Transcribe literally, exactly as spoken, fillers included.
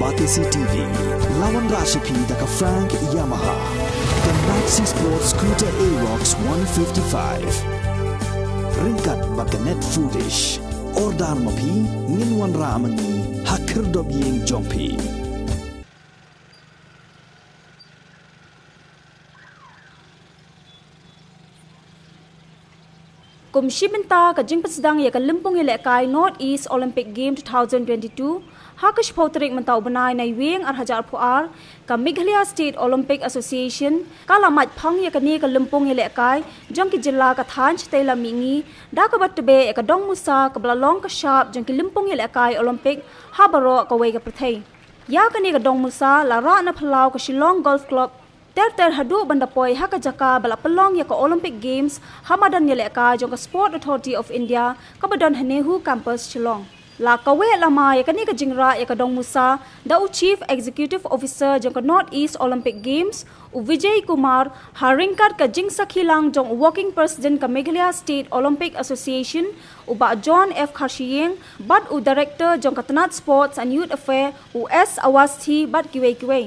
R T C T V, la wanrah sha phi da ka Frank Yamaha, ka Maxi Sport Scooter Aerox one fifty-five. Ryngkat bad ka Net Foodish. Order ma phi, ngin wanrah ma ngi ha khyrdop ïing jong phi. Kum shi bynta ka jingpynsdang ïa ka lympung ïalehkai North East Olympic Game two thousand twenty-two, ha ka shiphew tarik mynta u bnai Naiwieng ar hajar arphew ar, ka Meghalaya State Olympic Association ka la mait phang ïa kane ka lympung ïalehkai jong ki jylla ka thaiñ shatei lam mihngi, da kaba tbeh ïa ka dong musa kaba la long ka shap jong ki lympung ïalehkai Olympic ha baroh kawei ka pyrthei. Ïa kane ka dong musa la rah na phyllaw ka Shillong Golf Club ter ter haduh ban da poi ha ka jaka ba la pynlong ïa ka Olympic Games ha madan ïalehkai jong ka Sport Authority of India kaba don ha NEHU Campus Shillong. La kaweh lama ïa kane ka jingrah ïa ka dong musa da u Chief Executive Officer jong ka North East Olympic Games, u Vijay Kumar, ha ryngkat ka jingsakhi lang jong u Working President ka Meghalaya State Olympic Association, u Bah John F Kharshiing, bad u Director jong ka tnat Sports and Youth Affair, u S Awasthi, bad kiwei kiwei.